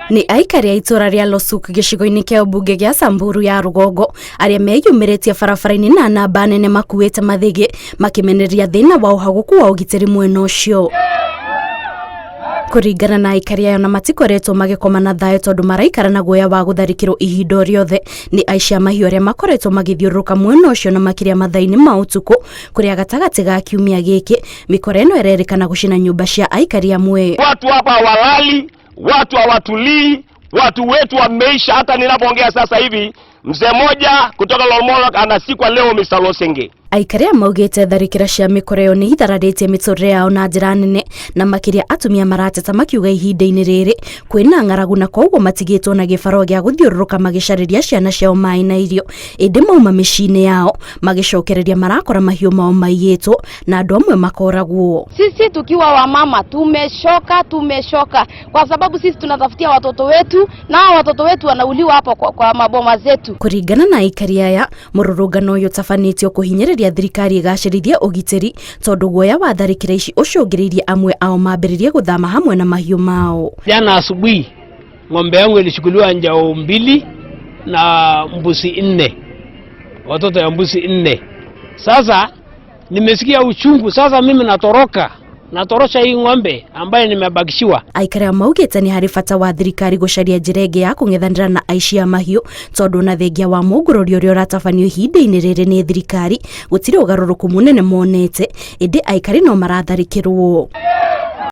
Nĩ aikari a itũra rĩa Losuk gĩcigo-inĩ kĩa ũmbunge gĩa Samburu ya rũgongo arĩa meyumĩrĩtie barabara-inĩ na namba nene makuĩte mathĩgĩ makĩmenereria thĩna wa ũhagũku wa ũgitĩri mwena ũcio. Kũringana na aikari ayo na matikoretwo magĩkoma na thayũ tondũ maraikara na guoya wa gũtharĩkĩrwo ihinda o rĩothe nĩ aici a mahiũ arĩa makoretwo magĩthiũrũrũka mwena ũcio na makĩria mathaa-inĩ ma ũtukũ, kũrĩa gatagatĩ ga kiumia gĩkĩ mĩkora ĩno ĩrerĩkana gũcina nyũmba cia aikari amwe. Watu hapa hawalali, watu hawatulii, watu wetu wameisha. Hata ninapoongea sasa hivi mzee moja kutoka Lolmolok anasikwa leo Mr. Losenge. Aikari a maugĩte tharĩkĩra cia mĩkora ĩyo nĩ ithararĩtie mĩtũrĩre yao na njĩra nene, na makĩria atumia marateta makiuga ihinda-inĩ rĩrĩ kwĩna ng'aragu na koguo matigĩtwo na gĩbarũa gĩa gũthiũrũrũka magĩcarĩria ciana ciao maĩ na irio, ĩndĩ mauma mĩciĩ-inĩ yao magĩcokereria marakora mahiũ mao maiyĩtwo na andũ amwe makoragwo. Sisi tukiwa wamama tumeshoka, tumeshoka kwa sababu sisi tunatafutia watoto wetu na hao watoto wetu wanauliwa hapo kwa maboma zetu. Kũringana na aikari aya, mũrũrũngano ũyũ ũtabanĩtio kũhinyĩrĩria thirikari ĩgacĩrithie ũgitĩri tondũ guoya wa tharĩkĩra ici ũcũngĩrĩirie amwe ao mambĩrĩrie gũthama hamwe na mahiũ mao. Jana asubuhi ng'ombe yangu ilichukuliwa njao 2 na mbuzi 4, watoto ya mbuzi 4. Sasa nimesikia uchungu, sasa mimi natoroka, natorosha hii ng'ombe ambaye nimebakishiwa. Aikari a maugĩte nĩ harĩ bata wa thirikari gũcaria njĩra ĩngĩ ya kũng'ethanĩra na aici a mahiũ tondũ ona thengia wa mũngũrũri ũrĩa ũratabanio ihinda-inĩ rĩrĩ nĩ thirikari gũtirĩ ũgarũrũku mũnene monete, ĩndĩ aikari no maratharĩkĩrwo.